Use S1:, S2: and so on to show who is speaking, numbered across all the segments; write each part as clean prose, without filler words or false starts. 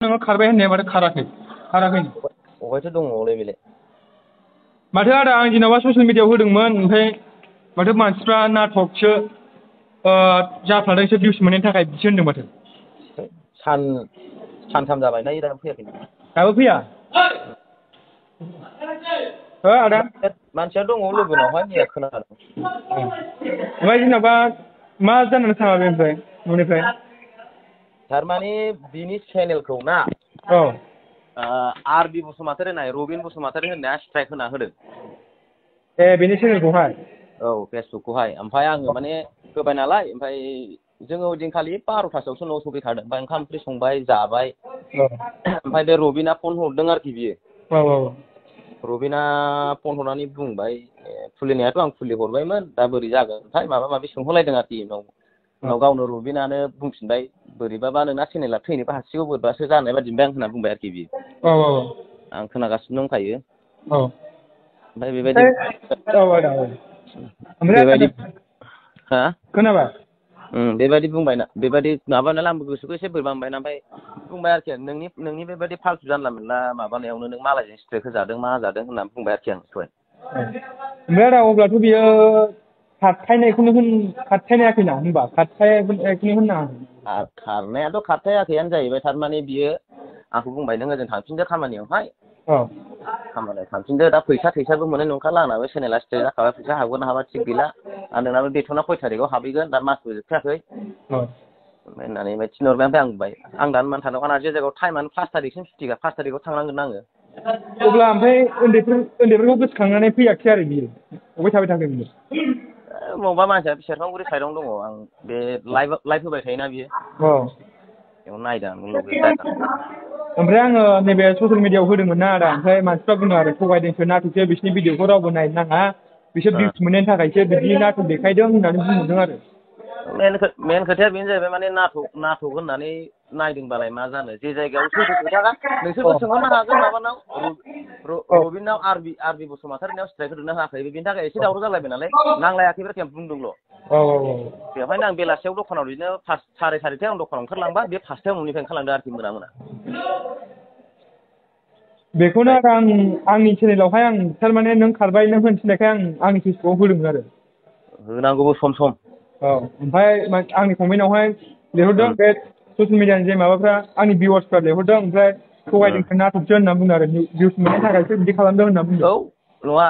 S1: नोङो खारबाय होननाया माथो खाराखै
S2: अबेहायथो दङलै बेलाय
S1: माथो आदा आं जेन'बा ससियेल मिडियाआव होदोंमोन ओमफ्राय माथो मानसिफ्रा नाटकसो जाफ्लादोंसो भिउस मोननायनि थाखाय बिदि होनदों माथो
S2: सानथाम जाबायना दाबो फैयाखै
S1: दाबो फैया हो आदा
S2: मानसिया दङ लोगोनावहाय मैया खोनादों
S1: ओमफ्राय जेन'बा मा जानानै थाङा बे ओमफ्राय न'निफ्राय
S2: थारमाने बिनि चेनेलखौ ना
S1: औ
S2: आर.बि. बसुमतारी होननाय रबिन बसुमतारी होननाया स्ट्राइक होना होदों
S1: ए बेनि चेनेलखौहाय
S2: औ फेसबुकखौहाय ओमफ्राय आङो माने होबाय नालाय ओमफ्राय जोङो ओइदिनखालि 12थासोआवसो न'आव सफैखादों ओमफ्राय ओंखाम ओंख्रि संबाय जाबाय ओमफ्राय बे रबिना फन हरदों आरोखि बियो
S1: औ
S2: रबिना फन हरनानै बुंबाय खुलिनायाथ' आं खुलि हरबायमोन दा बोरै जागोनथाय माबा माबि सोंहरलायदों आरोखि उनाव गावनो रबिनानो बुंफिनबाय बोरैबाबा नोंना चेनेला थैनोबो हासिगौ बोरैबासो जानाय बादि मोनबाय आं होनना बुंबाय आरोखि बियो आं खोनागासिनो दंखायो ओमफ्राय बेबायदि बेबायदि हा
S1: खोनाबाय
S2: बेबायदि बुंबायना बेबायदि माबा नालाय आंबो गोसोखौ एसे बोरैबा मोनबायना ओमफ्राय बुंबाय आरोखि नोंनि बेबायदि फाल्थु जानला मोनला माबानायावनो नों मालायजों स्ट्राइक होजादों मा जादों होननानै बुंबाय आरोखि आं दहाय
S1: ओमफ्राय आदा अब्लाथ' बियो खारथायनायाखैना होनबा खारथायनायखौनो होननाङा
S2: खारनायाथ' खारथायाखैयानो जाहैबाय थारमाने बियो आंखौ बुंबाय नों ओजों थांफिनदो खामानियावहाय खामानियाव थांफिनदो दा फैसा थैसाबो मोननाय नंखाला आंनाबो चेनेला स्ट्राइक जाखाबाय फैसा हाबगोन ना हाबा थिग गैला आरो नोंनाबो बेथना खय थारिखआव हाबहैगोन दा मासबो जोबखायाखै होननानै ओमफ्राय थिनहरबाय ओमफ्राय आं बुंबाय आं दानो मानो थानांगौ आंना जे जायगायाव टाइमानो 5 थारिखसिम सुथिखा 5 थारिखआव थांनांगोन आङो
S1: अब्ला ओमफ्राय उन्दैफोरखौ गोसोखांनानै फैयाखिसै आरो बियो अबाय थाबाय थाखो बियो
S2: बबावबा मानसिया सेरफांगुरि साइडआवनो दङ आं बे लाइभ होबाय थायोना बियो बेयाव नायदों आं
S1: ओमफ्राय आङो नैबे ससियेल मिडियाआव होदोंमोन ना आदा ओमफ्राय मानसिफ्रा बुंदों आरो थगायदोंसो नाटकसो बिसोरनि भिडिअखौ रावबो नायनो नाङा बिसोर भिउस मोननायनि थाखायसो बिदि नाटक देखायदों होननानै बुंहरदों आरो
S2: मेन खोथाया बेनो जाहैबाय माने नाटक होननानै नायदोंबालाय मा जानो जे जायगायाव सैथो खोथा नोंसोरबो सोंहरनो हागोन माबानाव रबिनाव आर.बि. बसुमतारीनाव स्ट्राइक होदोंना होआखै बेनि थाखाय एसे दावराव जालायबाय नालाय नांलायाखैबो आरोखि आं बुंदोंल' बेवहायनो आं बेलासियाव दखानाव बिदिनो 4:30 आं दखानाव ओंखारलांबा बे 5थायाव न'निफ्राय ओंखारलांदों आरोखि मोना
S1: बेखौनो आरो आंनि चेनेलावहाय आं थारमाने नों खारबाय नों होनो थिननायखाय आंनि फेसबुकआव होदोंमोन आरो
S2: होनांगौबो सम
S1: ओमफ्राय आंनि कमेन्टआवहाय लिरहरदों बे ससियेल मिडियानि जे माबाफ्रा आंनि भिउवार्सफ्रा लिरहरदों ओमफ्राय थगायदोंसो नाटकसो होनना बुंदों आरो भिउस मोननायनि थाखायसो बिदि खालामदों होनना बुंदों
S2: नङा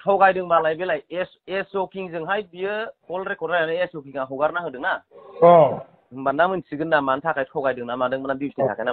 S2: थगायदोंबालाय बेलाय एस जकिंजोंहाय बियो कल रेकर्ड रायनानै एस जकिंआ हगारना होदोंना होमबाना मोनथिगोन ना मानि थाखाय थगायदों ना मादों भिउसनि थाखाय ना